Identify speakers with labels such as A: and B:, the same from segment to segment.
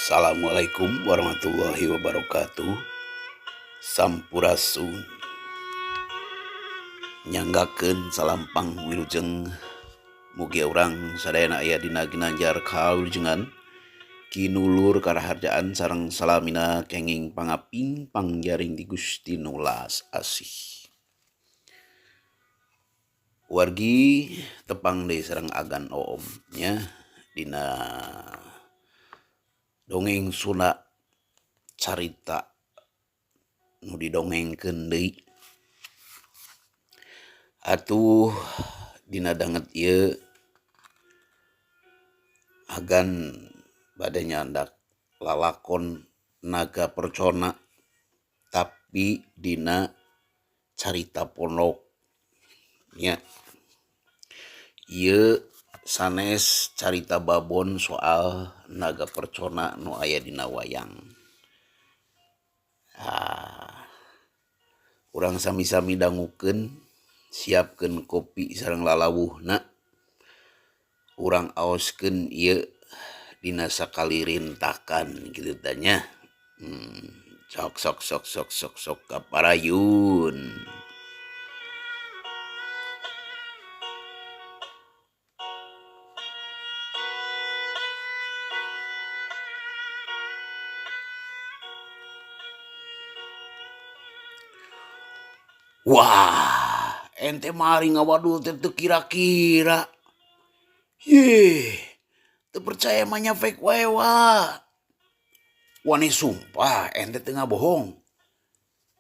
A: Assalamualaikum warahmatullahi wabarakatuh. Sampurasun. Nyanggakeun salampang wilujeng mugi urang sadayana aya dina ginanjar kawilujengan kinulur karaharjaan sareng salamina kenging pangaping pangjaring ti Gusti Nu Welas Asih. Wargi tepang deui sareng agan oom nya dina dongeng Sunda carita nu didongengkeun deui. Atuh dina danget ieu agan bade nyandak lalakon naga percona tapi dina carita pondok nya. Ieu sanes carita babon soal naga percona nu aya dina wayang. Ah, urang sami-sami dangukeun, siapkeun kopi sareng lalawuhna, urang aoskeun ieu dina sakali rintakan kitu tah nya. Sok sok sok sok sok sok kaparayun. Wah, ente mari ngawadul teh teu kira-kira. Yeh, teu percaya mah nya fake wae wa. Wani sumpah ente teu ngabohong.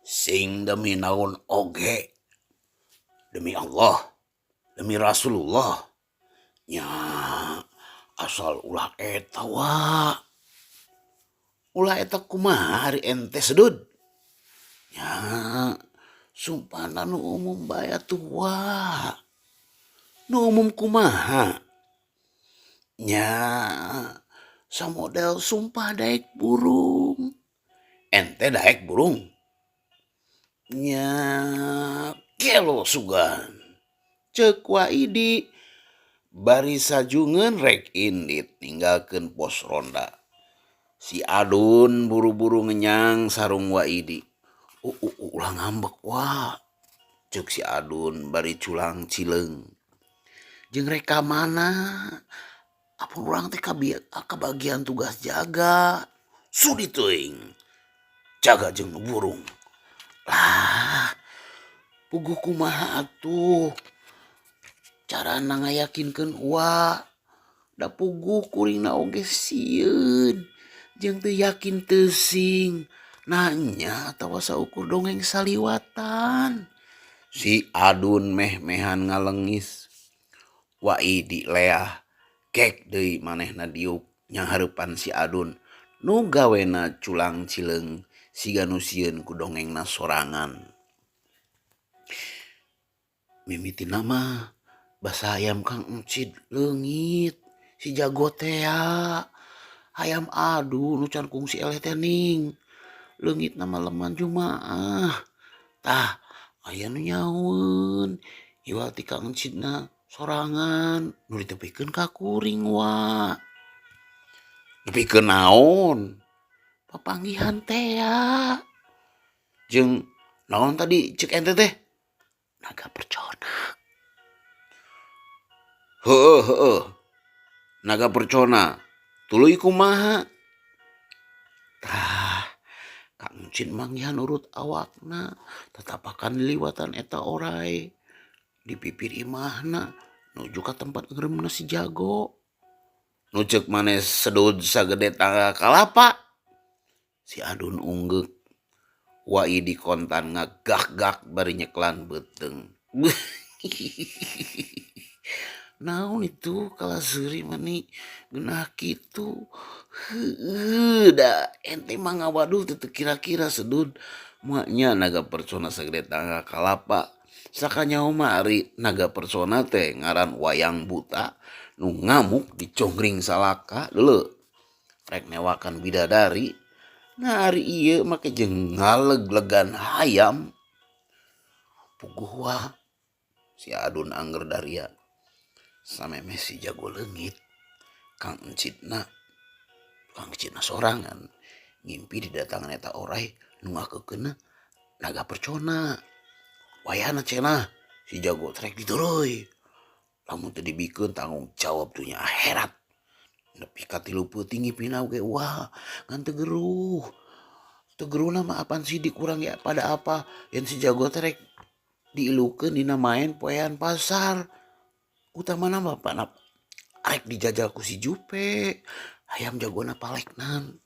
A: Sing demi naon oge. Demi Allah, demi Rasulullah. Nya asal ulah eta wa. Ulah eta kumaha ari ente sedud. Nya sumpahna nu umum bae atuh wa. Nu umum kumaha? Nya samodel sumpah daek burung. Ente daek burung? Nya gelo sugan. Ceuk Waidi bari sajungeun rek indit ninggalkeun pos ronda. Si Adun buru-buru ngenyang sarung Waidi. Ulah ngambek wa. Ceuk si Adun bari culang cileung. Jeung rek ka mana? Apan urang teh kabagian tugas jaga. Sudi teuing. Jaga jeung nu burung. Lah, puguh kumaha atuh? Carana ngayakinkeun uwa. Da puguh kuringna oge sieun. Jeung teu yakin teuing. Nanya atawa saukur dongeng saliwatan. Si Adun meh-mehan ngalengis. Waidi leah gek deui manehna diuk nyanghareupan si Adun nu gawena culang cileung siga nu sieun ku dongengna sorangan. Mimitina mah basa hayam Kang Encid leungit si jago tea. Hayam adu nu can kungsi eleh teh ning. Leungitna maleman Jumaah. Tah aya nu nyaun iwal ti Kang Encidna sorangan nu ditepikeun ka kuring wa. Nepikeun naon? Papanggihan tea. Jeung naon tadi ceuk ente teh? Naga percona. Heueuh heueuh. Naga percona. Tuluy kumaha? Tah, Kang Encid manggihan urut awakna tatapakan liliwatan eta oray di pipir imahna nuju ka tempat ngeuremna si jago. Nu ceuk maneh sedud sagede tangga kalapa. Si Adun unggeuk. Waidi kontan ngagak-gak bari nyeklan beuteung. Naon itu kalah seuri mani geunah kitu. Heueuh da ente mah ngawadul teu kira-kira sedud. Maknya naga percona sagede tangga kalapa. Sakanyaho mah ari naga percona teh ngaran wayang buta nu ngamuk di Jonggring Salaka deuleu. Rek newakan bidadari. Nah ari ieu make jeung ngaleglegan hayam. Puguh wa si Adun angger daria. Samemeh si jago leungit Kang Encidna. Kang Cina sorangan ngimpi didatangan eta orai nu ngakekeunna naga percona. Wayahna cenah si jago trek diteureuy. Lamun teu dibikeun tanggung jawab dunya akhirat. Nepi ka 3 peuting ngipina oge wah ngan teu geruh. Teu geruhna mah apan sidik urang ge pada apa yen si jago trek diilukeun dina maen poean pasar. Utamana mah pana arek dijajal ku si Jupe. Hayam jagona paleknan.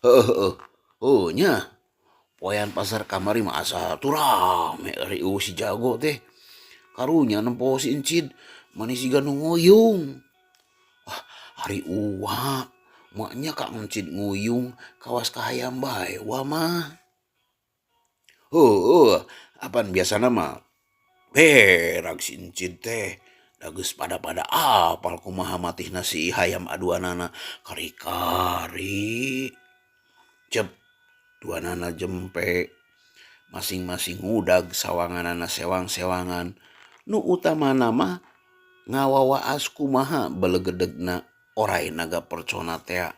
A: Heuh heuh. Oh nya. Poean pasar kamari mah asa tuh rame riuh si jago teh. Karunya nempo si Encid mani siga nu nguyung. Ah, ari uwa maknya ka Encid nguyung kawas ka hayam bae wa mah. Heueuh, apan biasana mah berag si Encid teh. Da geus pada-pada apal kumaha matihna si hayam aduanana kari-kari. Cep duanana jempe masing-masing ngudag sawanganana sewang-sewangan. Nu utamana mah ngawawaas kumaha belegedegna orai naga percona tea.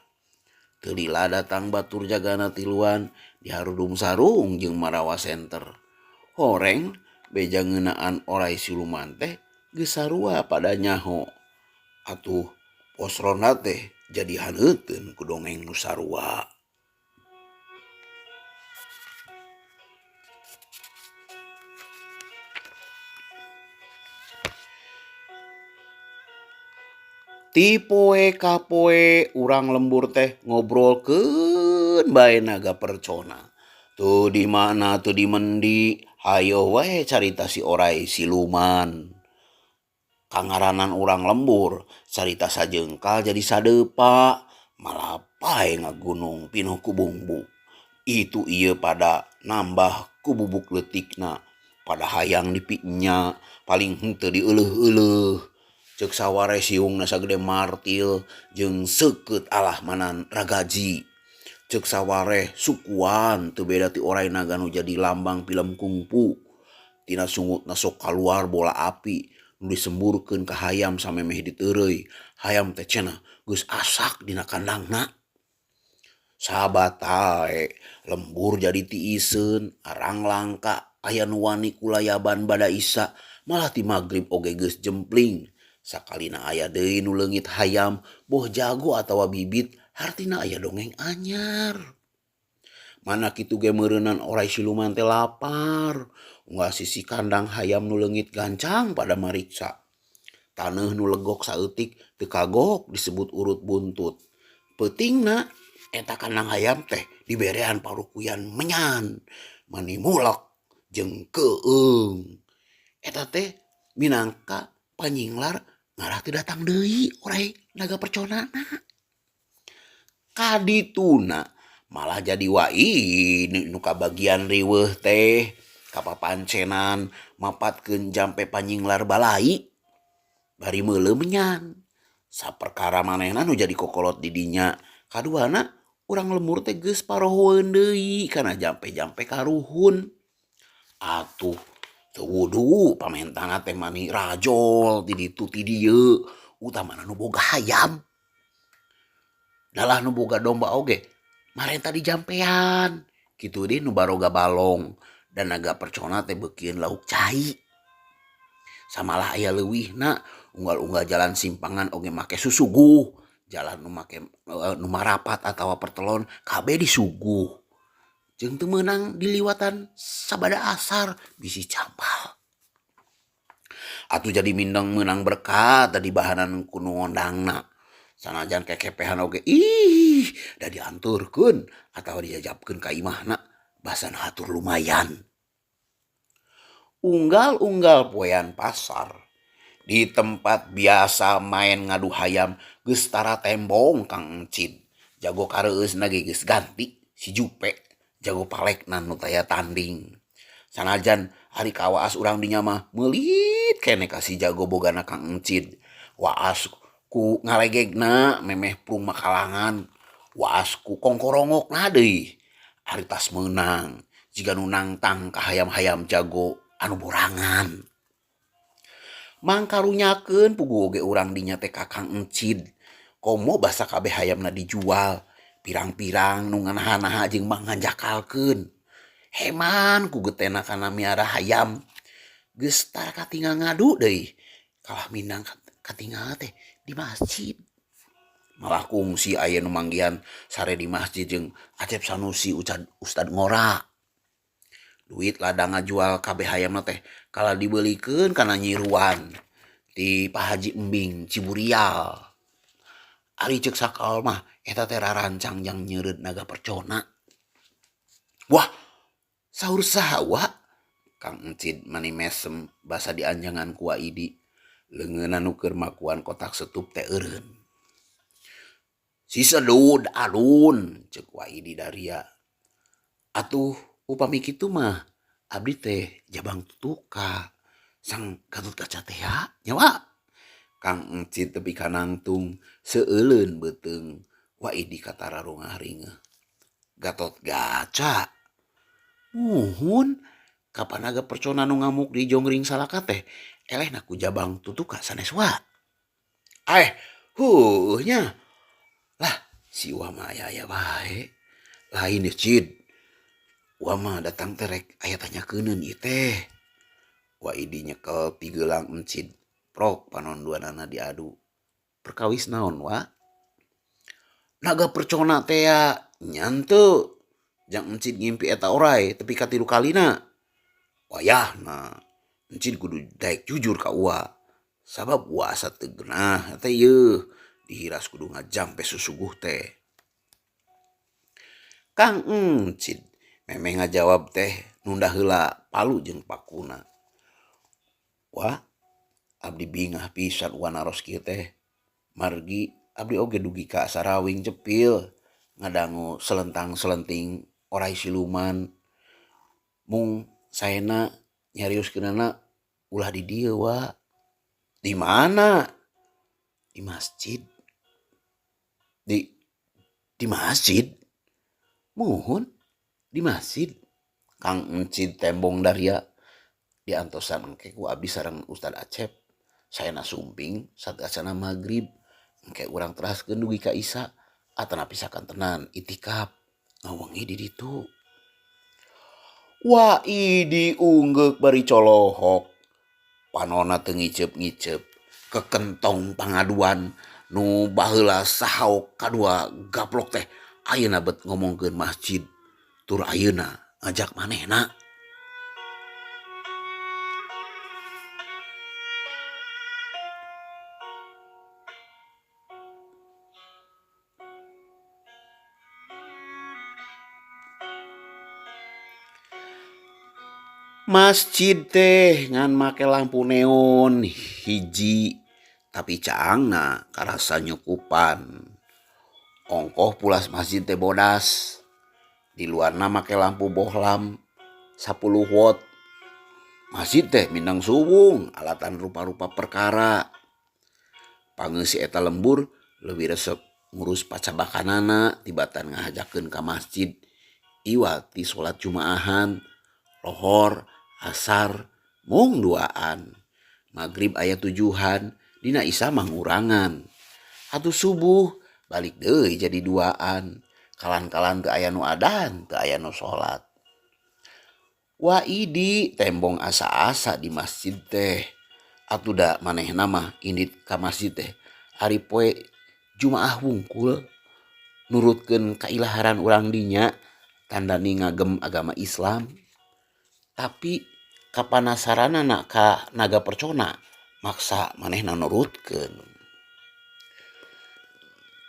A: Teu lila datang batur jagana tiluan diharudung sarung jeung marawa senter. Horeng beja ngeunaan orai siluman teh geus sarua pada nyaho. Atuh pos ronda teh jadi haneuteun ku dongeng nu sarua. Ti poe ka poe urang lembur teh ngobrolkeun bae naga percona. Teu di mana teu di mendi, hayoh wae carita si orai siluman. Kangaranan urang lembur, carita sajengkal jadi sadeupa, malapae ngagunung pinuh ku bungbu. Itu ieu pada nambah ku bubuk leutikna, pada hayang dipinya, paling henteu dieuleuh-euleuh. Ceuk saware siungna sagede martil jeung seukeut alah manan ragaji. Ceuk saware sukuan teu beda ti orai naga nu jadi lambang film kungfu. Tina sungutna sok kaluar bola api nu disemburkeun ka hayam samemeh diteureuy. Hayam teh cenah geus asak dina kandangna. Sabatae lembur jadi tiiseun, arang langka aya nu wani kulayaban bada isa, malah ti magrib oge geus jempling. Sakalina aya deui nu leungit hayam, boh jago atawa bibit, hartina aya dongeng anyar. Mana kitu ge meureunan orai siluman teh lapar, unggal sisi kandang hayam nu leungit gancang pada mariksa. Taneuh nu legok saeutik teu kagok disebut urut buntut. Peutingna eta kandang hayam teh diberean parukuyan menyan, mani mulek jeung keung. Eta teh minangka panyinglar ngarah teu datang deui orai naga perconana. Kadituna malah jadi wai nu kabagian riweuh teh kapapancenan mapatkeun jampe panyinglar balai bari meuleuh menyan. Saperkara manehna nu jadi kokolot di dinya. Kaduana urang lembur teh geus parohoeun deui kana jampe-jampe karuhun. Atuh teu wudu pamentana teh mani rajol ti ditu ti dieu utamana nu boga hayam. Dalah nu boga domba oge marenta dijampean. Kitu deui nu baroga balong dan naga percona teh beukieun lauk cai. Samalah aya leuwihna unggal-unggal jalan simpangan oge make susuguh, jalan nu make nu marapat atawa pertelon kabeh disuguh. Jeung teu meunang diliwatan sabada asar bisi campal. Atuh jadi mindeng meunang berkat da dibahanan ku nu ngondangna. Sanajan kekepehan oge ih da dianturkeun atawa dijajabkeun ka imahna basana hatur lumayan. Unggal-unggal poean pasar di tempat biasa maen ngadu hayam geus tara tembong Kang Encid. Jago kareueusna ge geus ganti si Jupe jago palekna nu taya tanding. Sanajan ari kawaas urang dinya mah meulit keneh ka si jago bogana Kang Encid. Waas ku ngalegegna memeh prung makalangan, waas ku kongkorongokna deui. Ari tas meunang jiga nu nangtang ka hayam-hayam jago anu borangan. Mangkarunyakeun puguh oge urang dinya teh ka Kang Encid. Komo basa kabeh hayamna dijual, pirang-pirang nu nganaha-naha jeung manghanjakalkeun. Heman ku getena kana miara hayam. Geus tara katingal ngadu deui, kalah mindang katingal teh di masjid. Malah kungsi aya nu manggihan sare di masjid jeung Acep Sanusi Ustad Ngora. Duit ladang ngajual kabeh hayamna teh kalah dibeulikeun kana nyiruan ti Pak Haji Embing Ciburial. Ari ceuk sakaol mah eta teh rarancang jang nyeureud naga percona. Wah, saur saha wa? Kang Encid mani mesem basa dianjangan ku Wa Idi. Leungeunna nu keur makuan kotak setup teh eureun. Si sedud alun ceuk Wa Idi daria. Atuh upami kitu mah abdi teh jabang tutuka sang Gatotkaca teh nya wa. Kang Encid tepi ka nangtung seueuleun beuteung Wa Idi katara rungah ringeuh. Gatotkaca? Muhun, kapan naga percona nu ngamuk di Jonggring Salaka teh elehna ku jabang tutuka sanes wa. Aeh, heueuh nya. Lah, si Uwa mah aya-aya wae. Lain deh Cid. Uwa mah datang teh rek aya tanyakeunun ieu teh. Wa Idi nyekel pigelang Encid. Prok panon duanana diadu. Perkawis naon wa? Naga percona teh ya nya henteu. Jang Encid ngimpi eta oray tepi ka tilu kalina. Wayahna Encid kudu daek jujur ka Uwa. Sabab Uwa asa teu geunah teh yeuh dihiras kudu ngajampe susuguh teh. Kang Encid memeh ngajawab teh nunda heula palu jeung pakuna. Wah, abdi bingah pisan Uwa naros kieu teh. Margi abdi oge dugi ka sarawing cepil ngadangu selentang-selenting oray siluman. Mung saena nyarioskeunana ulah di dieu wa. Di mana? Di masjid. Di masjid? Muhun di masjid. Kang Encid tembong daria diantosan engke ku abdi sareng Ustad Acep. Saena sumping sateuacanna magrib engke urang teraskeun dugi ka Isya atanapi sakantenan itikaf ngawengi di ditu. Wa Idi unggeuk bari colohok panonna teu ngiceup-ngiceup kekentong pangaduan nu baheula sahaok kadua gaplok teh ayeuna bet ngomongkeun masjid tur ayeuna ngajak manehna. Masjid teh ngan make lampu neon hiji tapi caangna karasa nyukupan. Ongkoh pulas masjid teh bodas. Di luarna make lampu bohlam 10 watt. Masjid teh mindang suwung alatan rupa-rupa perkara. Pangeus si eta lembur leuwih resep ngurus pacabakanana tibatan ngahajakeun ka masjid iwal ti salat jumaahan, lohor, asar, mung duaan. Magrib aya tujuhan, dina isya mah ngurangan. Atuh subuh balik deui jadi duaan. Kalan-kalan teu aya nu adan, teu aya nu salat. Wa Idi tembong asa-asa di masjid teh. Atuh da manehna mah indit ka masjid teh ari poe Jumaah wungkul nurutkeun kailaharan urang dinya tandani ngagem agama Islam. Tapi kapanasaranana ka naga percona maksa manehna nurutkeun.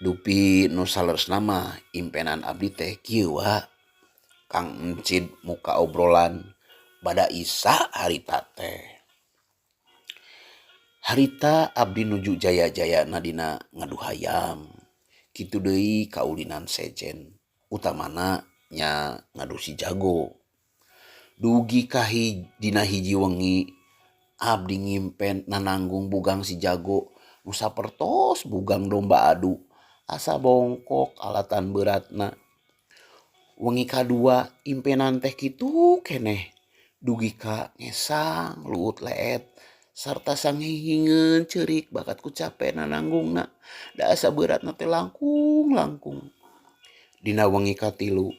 A: Dupi nu saleresna mah impenan abdi teh kieu wa. Kang Encid muka obrolan bada Isa harita teh. Harita abdi nuju jaya-jayana dina ngadu hayam. Kitu deui kaulinan sejen, utamana nya ngadu si jago. Dugi ka dina hiji wengi abdi ngimpen nananggung bugang si jago nu sapertos bugang domba adu asa bongkok alatan beratna. Wengi kadua impenan teh kitu keneh dugi ka ngesang luut leet Sarta sangihingeun ceurik bakat ku capena nanggungna da asa beuratna teh langkung-langkung. Dina wengi katilu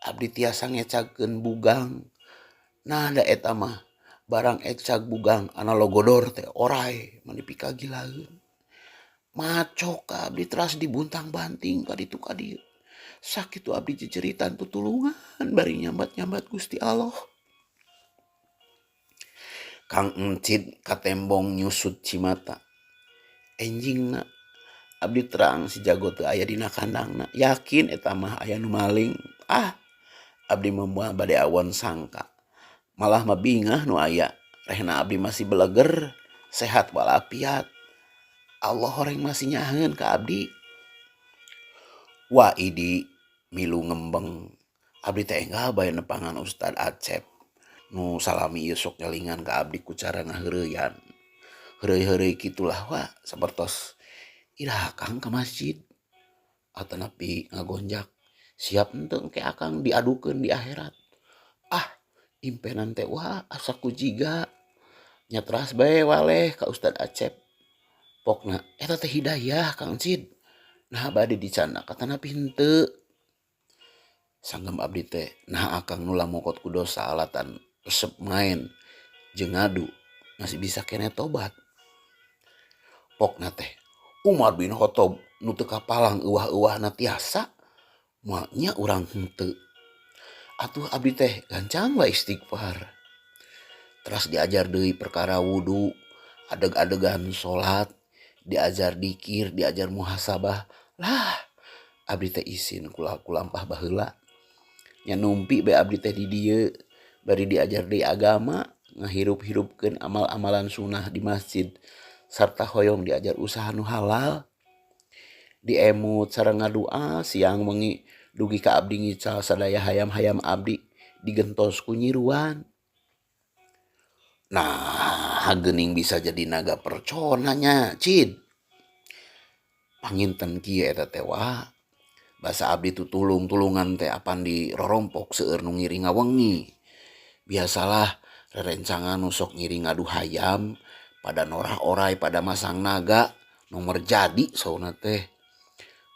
A: abdi tiasa ngecagkeun bugang. Nah da eta mah barang ecag bugang ana logodor teh oray mani pikagilaeun. Macok ka abdi teras dibuntang-banting ka ditu ka dieu. Sakitu abdi jejeritan tutulungan bari nyambat-nyambat Gusti Allah. Kang Encid katembong nyusut cimata. Enjingna abdi terang si jago teu aya dina kandangna. Yakin eta mah aya nu maling. Ah, abdi mah moal bade awon sangka. Malah mah bingah nu aya. Rehna abdi masih beleger, sehat walafiat. Allah horeng masih nyaheun ka abdi. Wa idi milu ngembeng. Abdi teh enggal bae nepangan Ustad Acep. Nu salami ieu sok nyelingan ka abdi ku cara ngaheureyan. Heureuy-heureuy kitulah wa sapertos iraha Akang ka masjid atanapi ngagonjak siap henteu engke Akang diadukeun di akhirat. Ah, impenan teh wah asa ku jiga nya teras bae waleh ka Ustad Acep. Pokna eta teh hidayah Kang Cid. Nah bade dicandak atanapi henteu. Sanggem abdi teh nah Akang nu lamokot ku dosa alatan resep main jeung ngadu masih bisa keneh tobat. Pokna teh Umar bin Khattab nu teu kapalang euwah-euwahna tiasa moal nya urang henteu. Atuh abdi teh gancang we istighfar. Teras diajar deui perkara wudu, adeg-adegan salat, diajar dikir, diajar muhasabah. Lah, abdi teh isin kulampah baheula. Nya numpi bae abdi teh di dieu bari diajar deui agama, ngahirup-hirupkeun amal-amalan sunah di masjid sarta hoyong diajar usaha nu halal. Diemut sareng ngadua siang wengi dugi ka abdi ngical sadaya hayam-hayam abdi digentos ku nyiruan. Nah, geuning bisa jadi naga percona nya, Cid. Panginten kieu eta teh wa. Basa abdi tutulung-tulungan teh apan dirorompok seueur nu ngiring ngawengi. Biasalah rerencangan nu sok ngiring ngadu hayam pada norah oray pada masang naga nomor jadi sauna teh.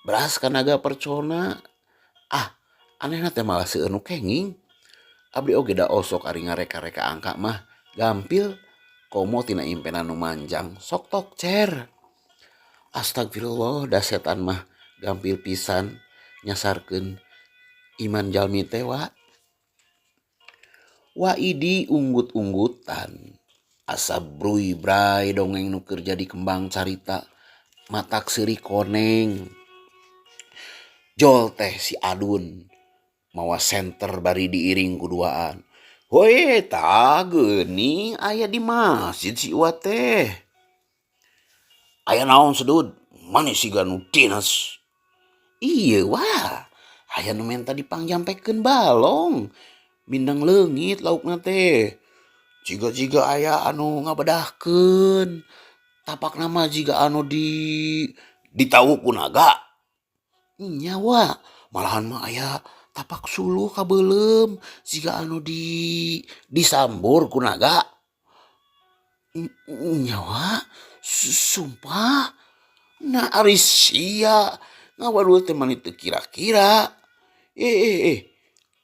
A: Beras ka naga percona. Ah, anehna teh malah seueur nu kenging. Abdi oge da osok ari ngareka-reka angka mah gampil komo tina impenan nu manjang sok tokcer. Astagfirullah da setan mah gampil pisan nyasarkeun iman jalmi teh wa. Wa idi unggut-unggutan asa bruy bray dongeng nu keur jadi kembang carita matak seuri koneng. Jol teh si Adun mawa senter bari diiring ku duaan. Hoi tah geuning aya di masjid si Uwa teh. Aya naon sedud manis siga nu dinas. Ieu wah aya nu menta dipangjampekeun balong. Mindeng leungit laukna teh. Jiga-jiga aya anu ngabedahkeun. Tapakna mah jiga anu di ditawu ku naga. Nya wa malahan mah aya tapak suluh kabeuleum jiga anu di disambur ku naga. Nya wa sumpah nah ari sia ngawadul teh mani teu kira-kira.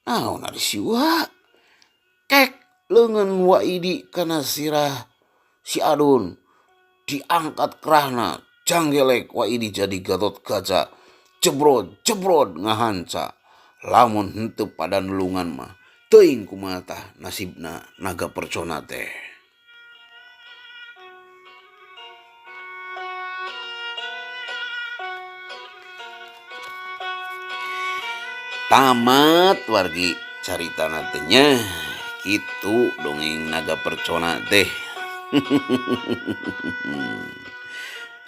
A: Naon ari si Wa? Kek leungeun Wa Idi kana sirah si Adun diangkat kerahna janggelek Wa Idi jadi Gatot Kaca jebrod jebrod ngahanca lamun henteu pada nulungan mah teuing kumaha tah nasibna naga percona teh. Tamat wargi caritana teh nya kitu dongeng naga percona teh.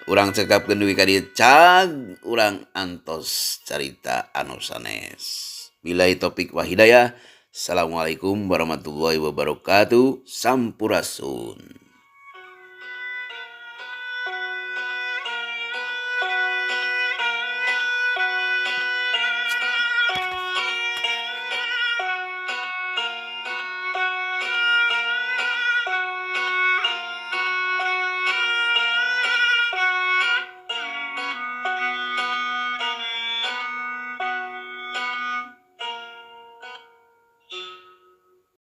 A: Urang cekapkeun dugi ka dieu cag urang antos carita anu sanes. Billahi taufik wa hidayah. Assalamualaikum warahmatullahi wabarakatuh. Sampurasun.